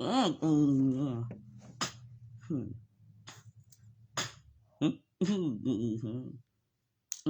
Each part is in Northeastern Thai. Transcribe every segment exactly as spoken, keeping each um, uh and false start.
อืมอืมอืมอืมอืมอืม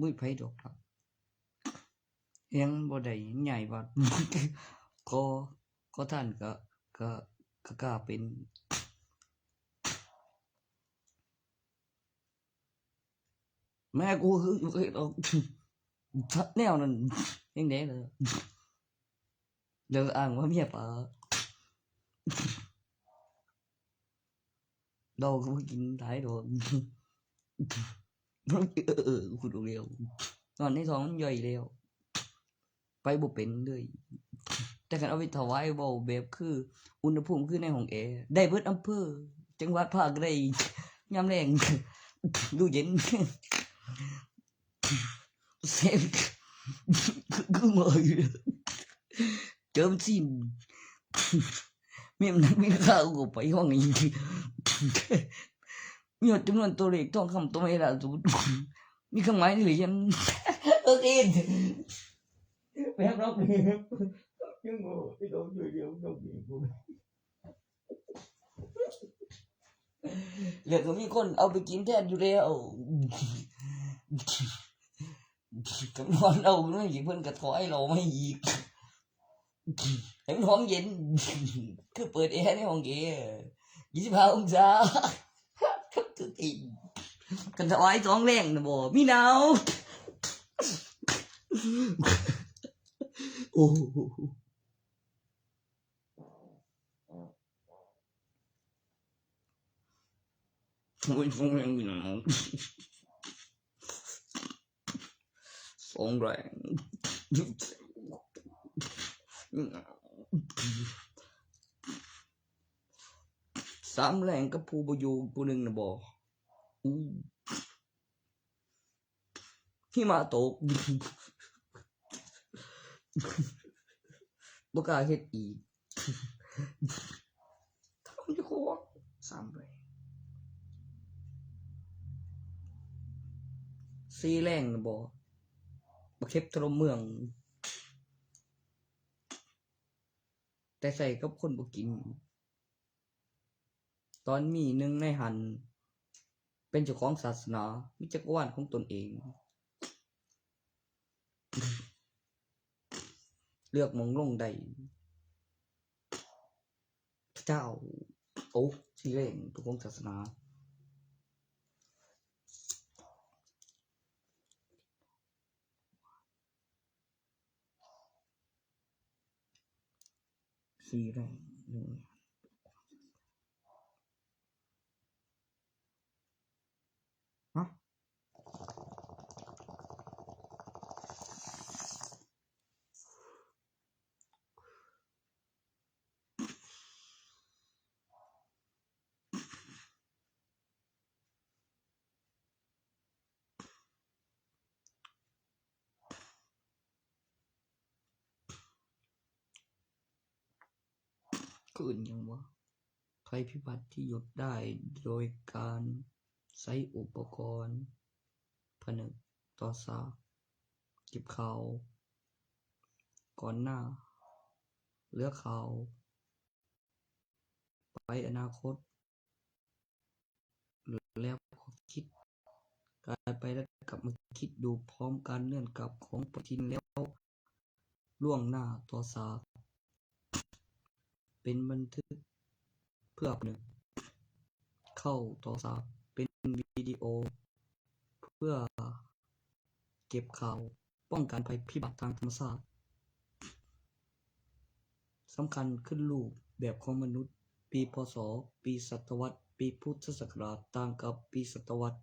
บ่มีไผดอกครับ ยังบ่ได้ใหญ่ว่า ขอ ขอท่านก็ ก็ ก็กล้าเป็น แม่กูคือ คือ เอา แนวนั้น ยังไงเลย แล้วอ้างว่าเมียป๋า เราก็บ่กินหลายดอก เออ เออ ขุดออกแล้ว นอนในท้องมันย่อยแล้ว ไปบ่เป็นเลย แต่คันเอาไปถวายเว้าแบบคือ อุณหภูมิคือในห้องแอร์ ได้เบิดอำเภอ จังหวัด ภาคได้ ยามแลง ดูเย็น เซฟ คือ คือเมื่อย เจิมสิ้น มีน้ำหนัก มีราคา กูก็ไปห้องอีก มีฮอดจำนวนตัวเลขทองคำตัวใหม่ล่าสุด มีเครื่องหมายเหรียญ โอเค แป๊บรอบนึง ยังโง่ ไอ้ดอกเดียว ดอกเดียว แล้วก็มีคนเอาไปกินแทนอยู่แล้ว คำนวณเอาเงินอีก เพิ่นก็ถอยเรามาอีก ให้มันหอมเย็น คือเปิดแอร์ในห้องแอร์ ยี่สิบห้าองศา คันถวายสองแรงนะบ่ มีหนาว โอ้โห โอ้ย สองแรงอยู่นะ สองแรง สามแรงกับผู้บ่อยู่ผู้หนึ่งนะบ่ อู้ หิมะตก บ่กล้าเฮ็ดอีก ทำอยู่ครัว สามแรง สี่แรงนะบ่ บักเข็บถล่มเมือง แต่ใส่กับคนบ่กิน ตอนมีหนึ่งในหั้น เป็นเจ้าของศาสนา มีจักรวาลของตนเอง เลือกหม่องลงได้ พระเจ้า โอ้ สี่แรง เจ้าของศาสนา สี่แรง หนึ่ง ฮะ คืออิหยังวะ ภัยพิบัติที่หยุดได้โดยการใช้อุปกรณ์ผนึกต่อสาก เก็บข่าวก่อนหน้า เหลือข่าวไปอนาคต แล้วก็คิด กลายไปแล้วกลับมาคิดดูพร้อมการเลื่อนกลับของปฏิทินแล้วล่วงหน้าต่อสาก เป็นบันทึกเพื่อผนึก เข้าต่อสาก เป็นวิดีโอ เพื่อเก็บข่าว ป้องกันภัยพิบัติทางธรรมชาติ สำคัญขึ้นรูปแบบของมนุษย์ ปี พ.ศ. ปีศตวรรษ ปีพุทธศักราช ต่างกับปีศตวรรษ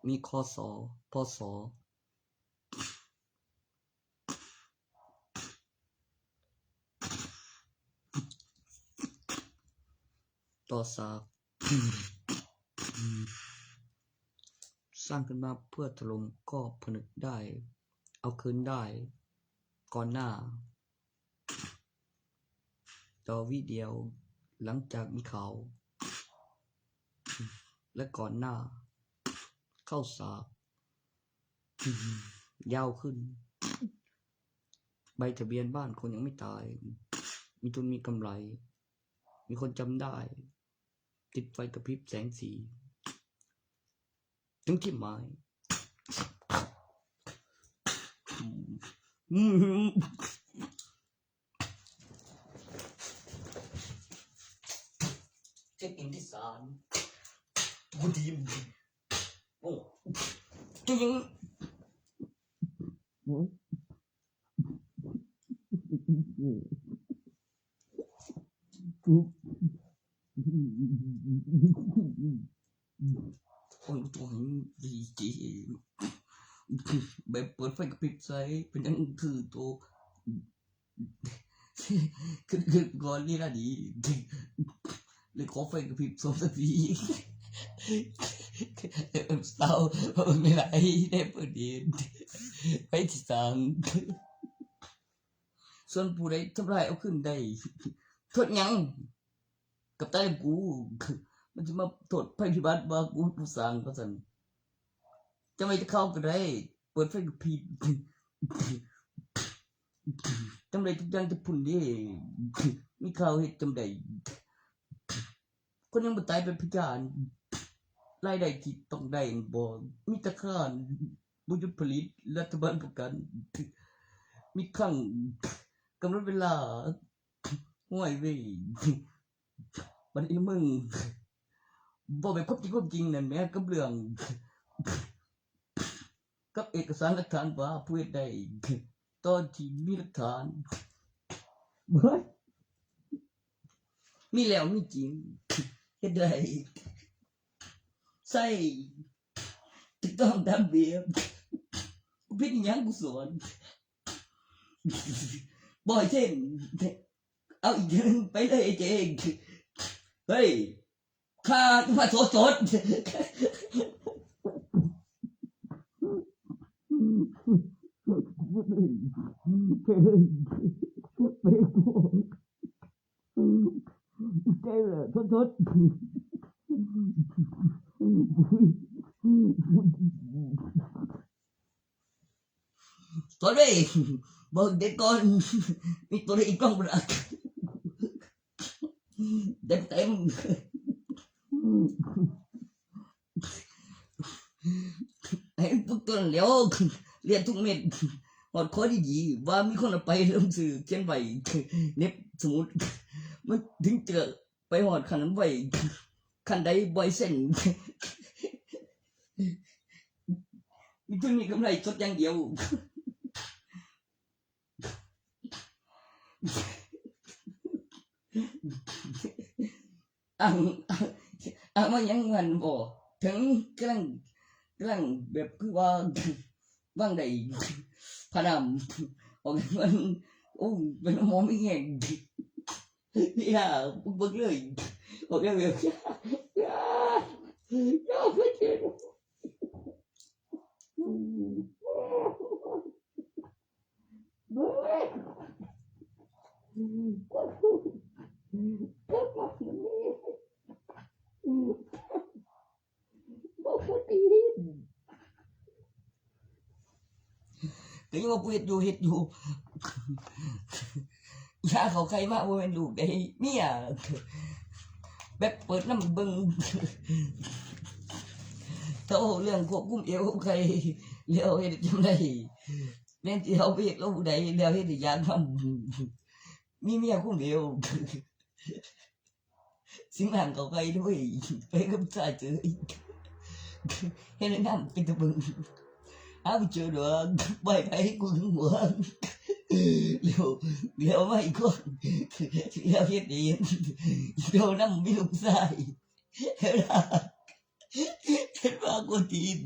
มี ค.ศ. พ.ศ. ต่อสาก สร้างขึ้นมาเพื่อถล่มก็ผนึกได้ เอาคืนได้ ก่อนหน้า ต่อวิเดียวหลังจากมีข่าว และก่อนหน้า เข้าสาก ยาวขึ้น ใบทะเบียนบ้านคนยังไม่ตาย มีทุนมีกำไร มีคนจำได้ ติดไฟกระพริบแสงสี ถึงที่หมาย อืม เช็คอินที่ศาล กูดีมโอ้ จริง คนตัวดีจีแบบเปิดไฟกระพริบใส่เป็นยังคือตัว คือคือก่อนนี่ละดีเลยขอไฟกระพริบสองนาทีเศร้าไม่ไหลได้เปิดเดนไปที่สามส่วนผู้ใดทำลายเอาขึ้นได้โทษหยัง กับตายกู มันจะมาโทษภัยพิบัติว่ากูผู้สร้างก็สั่นจะไม่จะเข้าก็ได้ เปิดไฟกับผิดจำได้ทุกอย่างจะพุ่นเด้มีข่าวเฮ็ดจำได้คนยังบ่ตายเป็นพิการรายได้ที่ต้องได้บ่มีแต่ค้านบ่หยุดผลิตรัฐบาลประกัน มีครั้งกำหนดเวลาห้วยเว้ย บัดนี้มึงบอกแบบความจริงความจริงนั่นแหมกับเรื่องกับเอกสารหลักฐานว่าผู้เฮ็ดได้ตอนที่มีหลักฐานเฮ้ยมีแล้วมีจริงเฮ็ดได้ใส่ถูกต้องตามแบบผิดหยังกูสอนบ่อยเช่น เอาอีกเดือนไปเลยเจงเฮ้ยข้ามาสดสดไปก่อนใจเลยสดสดสดเลยบอกเด็กก่อนมีตัวเล็กอีกกล้องบนอากาศ เต็มเต็มไอ้พวกตัวเหลียวเรียนทุกเม็ดหอดคอดีๆว่ามีคนเอาไปลงสื่อเขียนไว้เน็บสมุดมันถึงจะไปหอดขั้นนั้นไว้ขั้นใดบ่อยเส้นมีทุนมีกำไรสดอย่างเดียว อังอังมายังมันบ่ถึงกำลังกำลังแบบคือว่าว่างได้พนามออกมันโอ้เป็นหมอไม่แง่อย่าเบิกเลยออกแล้วแบบอย่าอย่าอย่าไปเจ็บ ก็ยังว่ากูเฮ็ดอยู่เฮ็ดอยู่ยาเขาไข้มาบ่แม่นลูกได้เมียแบบเปิดน้ำเบิ่งโตเรื่องควบคุมเอวไข้แล้วเฮ็ดจังได๋ แม่นสิเอาไปเฮ็ดกับผู้ใดแล้วเฮ็ดให้อยากนำ มีเมียคนเดียว สิมาหาเขาไปด้วย ไปกับชายเจออีก เฮ็ดให้นำเป็นตะเบิง เอาไปเจอดอก ไปไปกูถึงหัว แล้วแล้วมาอีกคน แล้วเฮ็ดเอง แล้วนำมีลูกชาย เฮ็ดว่ากูตีน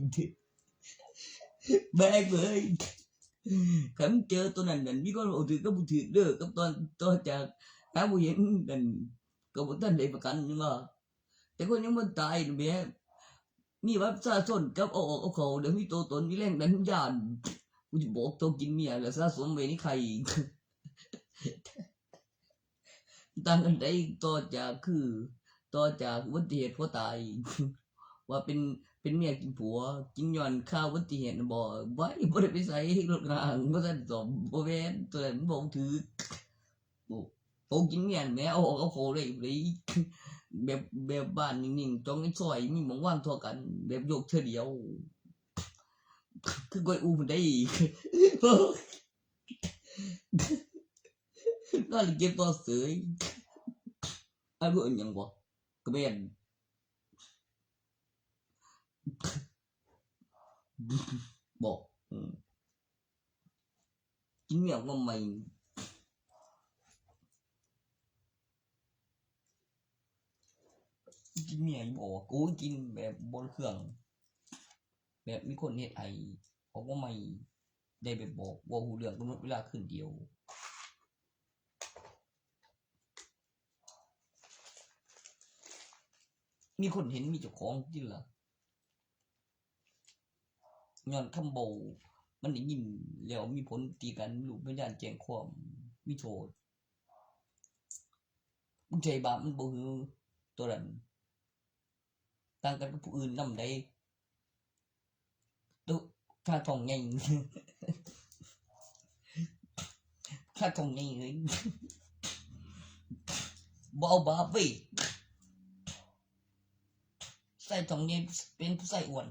แบกเลย คันเจอตัวนั้นนั่น มีคนเอาถือกับบ่ถือเด้อ กับตอน ต่อจากหาบ่เห็นนั่น ก็บ่ทันได้ประกันหยังว่า แต่คนยังบ่ตายนั่นแหม มีบัตรประชาชนกับเอาออกเอาเข้า เดี๋ยวมีตัวตน มีแรงดันยาน กูสิบอกตัวกินเมีย แล้วสะสมไว้ในไข่ ต่างกันได้ต่อจากคือ ต่อจากอุบัติเหตุผัวตาย ว่าเป็น เป็นเมียกินผัว กินย้อนค่าอุบัติเหตุน่ะบ่ บ่ บ่ได้ไปไส รถข้างบ่ทันซ่อม บ่แม่น ตัวนั้นมันบ่ถืก โอ้ โตกินเมียแหม เอาออกเอาเข้าเลย เลย แบบ แบบบ้านนิ่งๆ จ้องในซอย มีหม่องวางทั่วกัน แบบยกเทื่อเดียว คือก้อยอู้ได้อีก นอนเก็บต่อเสย อันเพิ่นหยังบ่ กระแบน บอก อืม กินเมียก็ไม่ กินเมียอยู่บ่ กูกินแบบบ่เครื่อง แบบมีคนเฮ็ดให้ ออกมาใหม่ ได้แบบบอก บ่ฮู้เรื่อง กำหนดเวลาคืนเดียว มีคนเห็นมีเจ้าของติล่ะ ย้อนคำเว้า มันได้ยินแล้วมีผลตีกัน รูปพยานแจ้งความ มีโทษ มึงใจบาปมันบ่หือ ตัวนั้น ต่างกันกับผู้อื่นนำใด ตุ๊ ค่าท้องใหญ่ ค่าท้องใหญ่เลย บ่เอาบาปเว้ย ใส่ท้องใหญ่เป็นผู้ชายอ้วน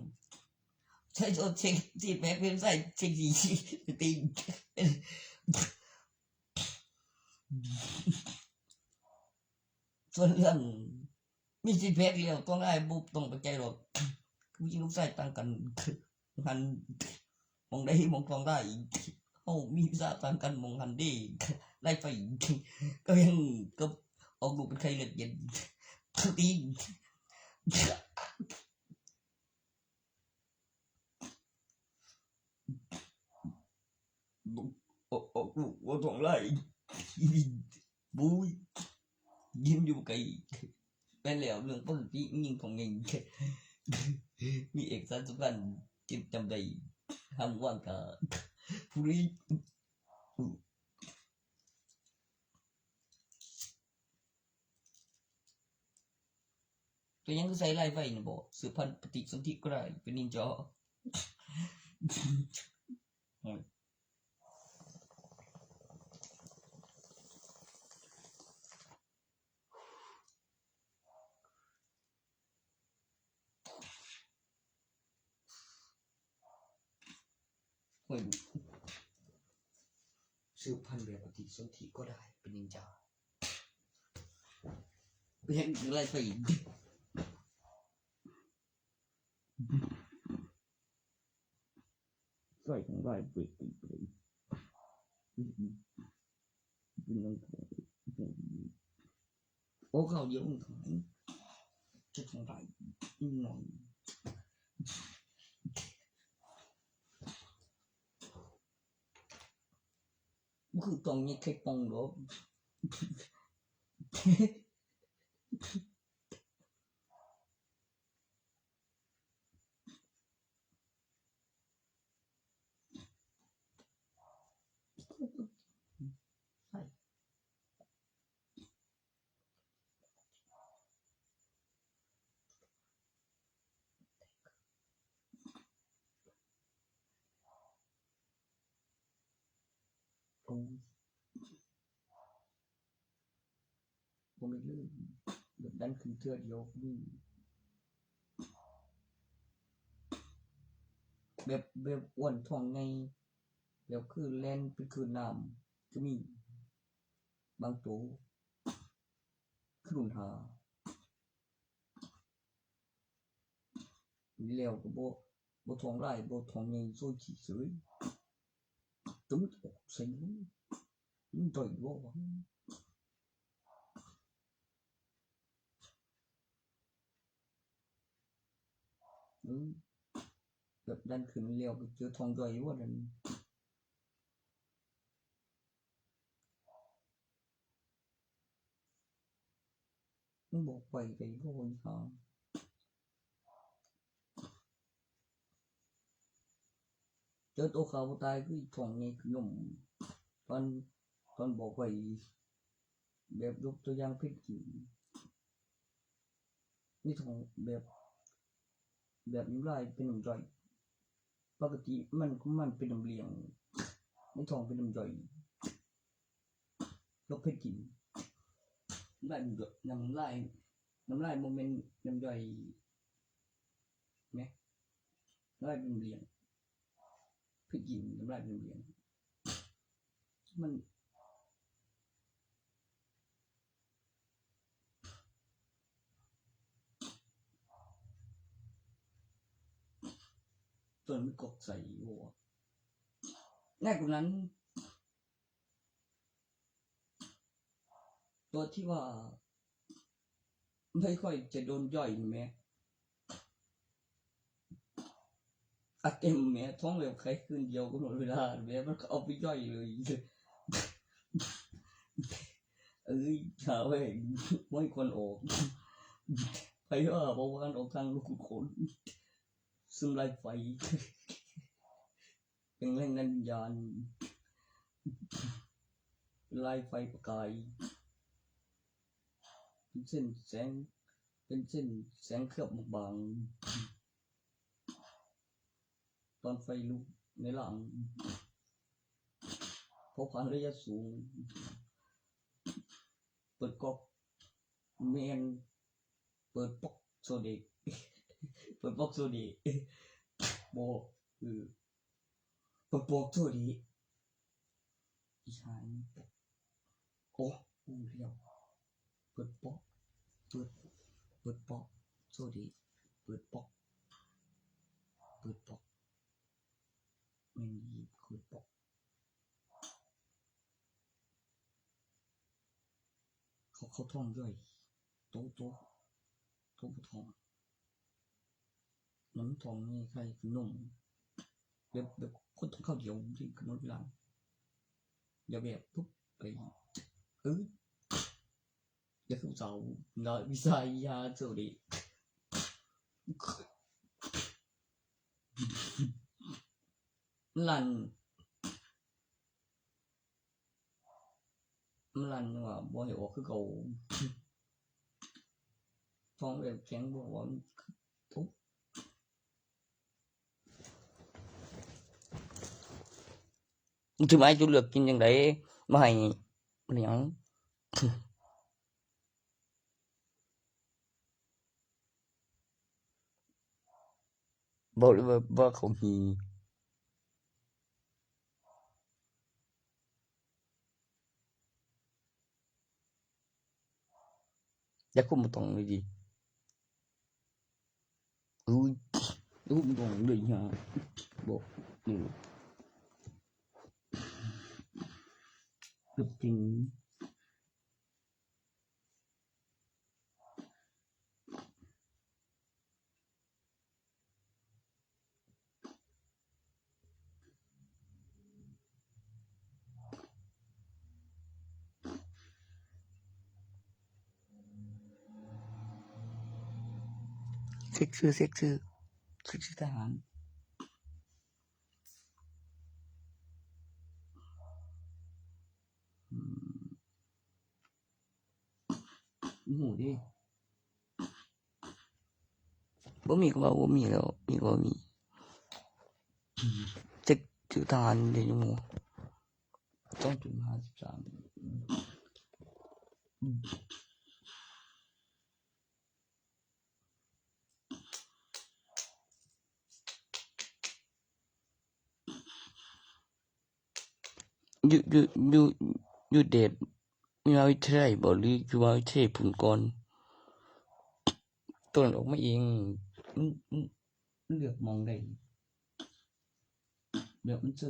ใส่ตัวเซ็กซี่แปลกเป็นผู้ชายเซ็กซี่ ตีน ส่วนเรื่องมีซิกแพคแล้วต้องได้บ่ต้องไปใจหรอก ผู้หญิงลูกชายต่างกัน หันมองได้มองทองได้ เฮามีวิชาต่างกันมองหันเด้ ไล่ไฟ ก็ยังก็ออกลูกเป็นไข้เลือดเย็น ตีน ออก ออกลูกบ่ต้องไล่ บุ้ย ยืนอยู่ไกล แม่นแล้วเรื่องปกติ ยิงของไง มีเอกสารสำคัญ จึงจำได้ ห้ามว่างกะ ผู้นี้ เป็นหยังคือใส่ลายไฟนี่บ่ สืบพันธุ์ปฏิสนธิก็ได้ เป็นนินจา โอ้ย สืบพันธุ์แบบปฏิสนธิก็ได้ เป็นนินจา เป็นหยังคือลายไฟอีก ใส่ของลายเปรตอีกเลย เป็นหยัง โอ้ ข้าวเดียวมันทำไม จะทำลายนิดหน่อย มันคือต้องมีไข่ปองเหรอ ใช่ โอ้ย บ่แม่นเลย แบบดันขึ้นเทื่อเดียวนี่ แบบ แบบอ้วนท้องใหญ่ แบบคือแล่นเป็นคลื่นน้ำ ก็มี บางตัว คือรุ่นห้า แล้วก็บ่ บ่ท้องลาย บ่ท้องใหญ่ โซ่ขี้เสย แต่มันออกใส่มัน มันด้อยบ่วะ อืม แบบดันขึ้นแล้วไปเจอท้องด้อยบ่นั่น มึงบอกไปได้บ่อีหา เจอตัวขาวตายคือท้องใหญ่คือนม ตอน ตอนบอกไป แบบยกตัวอย่างเพชรกิน นี่ท้องแบบ แบบน้ำลายเป็นน้ำย่อย ปกติมัน มันเป็นน้ำเหลือง ในท้องเป็นน้ำย่อย ยกเพชรกิน น้ำลายมันเดือด น้ำลาย น้ำลายบ่แม่นน้ำย่อย แหม น้ำลายเป็นน้ำเหลือง เพชรกิน น้ำลายเป็นน้ำเหลือง มัน ตัวมันกดใส่อยู่อะ แรกกว่านั้น ตัวที่ว่า ไม่ค่อยจะโดนย่อยไหม อัดเต็มแหม ท้องแบบไขคืนเดียวกำหนดเวลาแหม มันก็เอาไปย่อยเลย เอ้ย หาไว้ ไม่ควรออก ไปว่าเพราะว่าออกทางลูกคน ซึมลายไฟ เป็นแรงดันวิญญาณ ลายไฟประกาย เป็นเส้นแสง เป็นเส้นแสงเคลือบบางๆ ตอนไฟลุกในร่าง พอผ่านระยะสูง เปิดก๊อก แม่น เปิดป๊อกโซเด เปิดป๊อกโซเด บอก เออ เปิดป๊อกโซเด อีหานี่ป๊อก โอ้ อู้เลี้ยว เปิดป๊อก เปิด เปิดป๊อกโซเด เปิดป๊อก เปิดป๊อก แม่นอีเปิดป๊อก เขา เขาท้องย่อย โต โต โตบ่ท้อง น้ำท้องนี่ไข่ขนม แบบ แบบคนท้องข้าวเดียว มันสิกำหนดเวลา อย่าแบบปุ๊บไป เออ อย่าคือเสา เนาะ วิชายาโจดี ลั่น มันลั่นว่าบ่ให้ออกคือเก่า ท้องแบบแข็งบอกว่ามันทุบ ถือไม้จุเลือกกินจังได๋ มาให้ มันหยัง บอกเลยว่า ว่าเขามี อย่าคุมบ่ต้องเลยดิ อุ้ย อุ้มบ่ต้องเลยฮะ บอก อืม เกือบจริง เช็คชื่อ เช็คชื่อ เช็คชื่อทหาร อืม โอ้โหดิ บ่มีก็ว่าบ่มีแล้ว มีก็ว่ามี เช็คชื่อทหารเดี๋ยวนี้หมู่ สองจุดห้าสิบสาม อยู่ อยู่ อยู่ อยู่เดช มหาวิทยาลัยบ่ หรืออยู่มหาวิทยาลัยพุ้นก่อน ต้นออกมาเอง มัน มัน มันเลือกหม่องได้ เลือกมันเจอ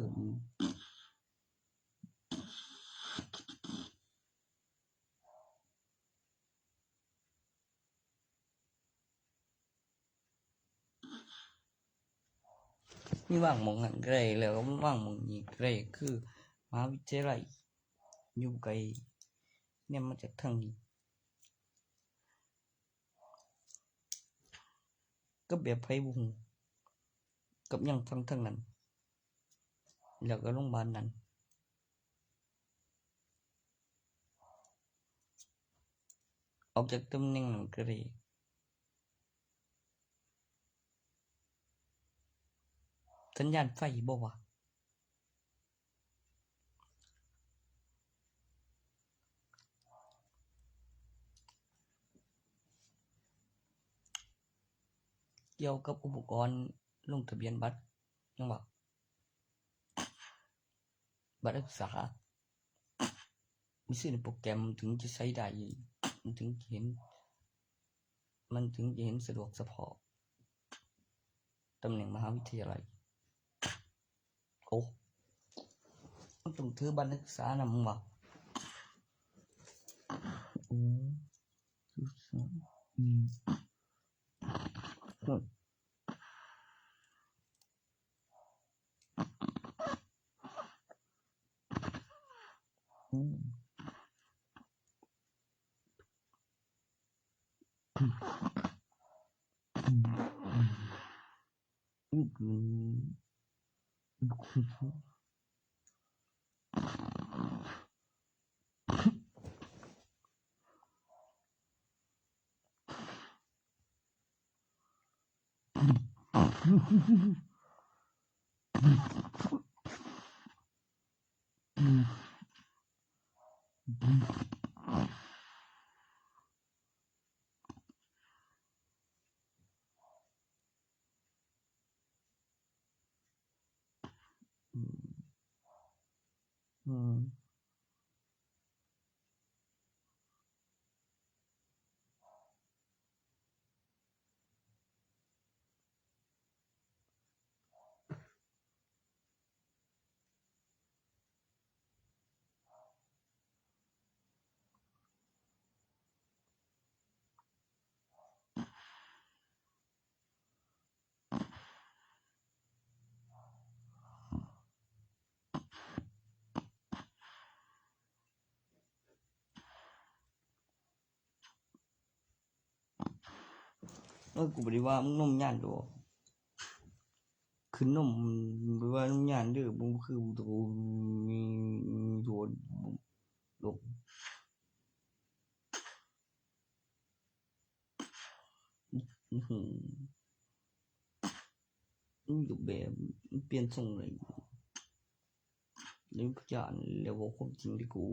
มีวางหม่องหั้นก็ได้ แล้วก็วางหม่องนี้ก็ได้ คือมหาวิทยาลัยอยู่ไกล แนมมาจากทางนี้ กับแบบไผบ่ฮู้ กับหยังทาง ทางนั้น แล้วก็โรงบาลนั้น ออกจากตำแหน่งนั้นก็ได้ สัญญาณไฟบ่วะ เกี่ยวกับอุปกรณ์ลงทะเบียนบัตร ยังบ่ บัตรนักศึกษา มีชื่อในโปรแกรมมันถึงจะใช้ได้ มันถึงจะเห็น มันถึงจะเห็นสะดวกเฉพาะตำแหน่งมหาวิทยาลัย โอ้ มันต้องถือบัตรนักศึกษานำบ่ อืม อืม อืม อืม อืม เออ กูบ่ได้ว่ามึงนมย่านดอก คือนม บ่ได้ว่านมย่านเด้อ บ่คือกูมี มีโทษดอก อื้อหือ มันก็แบบ มันเปลี่ยนทรงเลย แล้วก็ย่าน แล้วบอกความจริงที่กู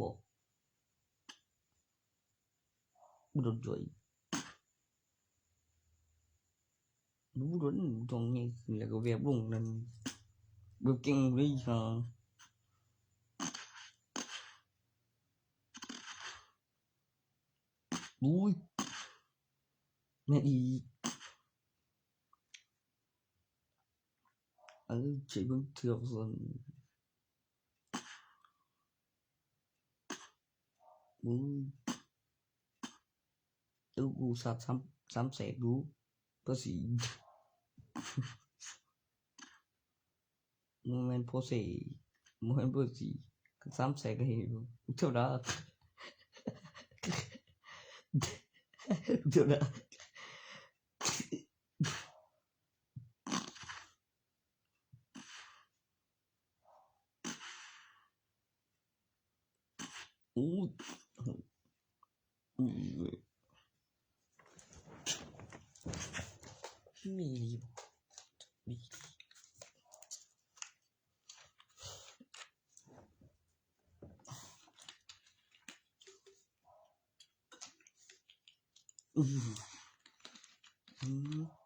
บอก บ่โดนจ่อย บ่โดนจ่องใหญ่ขึ้นแล้วก็แบบลงนั่น แบบเก่งเลยฮะ อุ้ย แม่นอีก เออ ใช้เบิ่งเทือกซั่น อุ้ย เออ กูสัตว์ซ้ำ ซ้ำแสกดู ภาษี บ่แม่นโพเซ บ่แม่นโพสี ซ้ำแสกก็เห็นอยู่ เท่านั้น เท่านั้น อู้ อู้ มีดีบ่ มีดี อืม อืม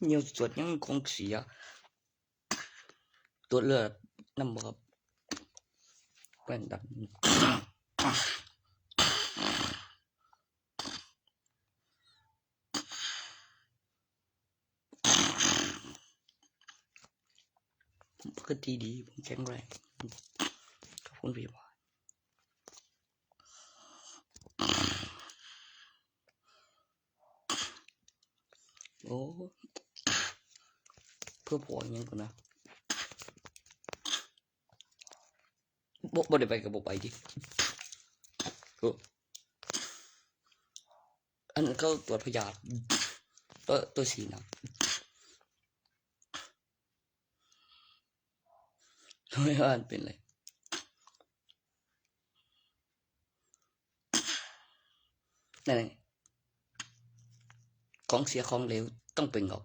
เหี่ยวสวดยังของเสีย ตรวจเลือดนำบ่ครับ แป้งดำ ผมปกติดี ผมแข็งแรง ขอบคุณพี่บอย โอ้ เพื่อผัวยังก่อนนะ บ่ บ่ได้ไปกับบ่ไปดิ โอ้ อันนั้นเขาตรวจพยาธิ ตัว ตัวสีนะ ไม่ว่ามันเป็นอะไร นั่นเอง ของเสียของเหลวต้องเป็นออก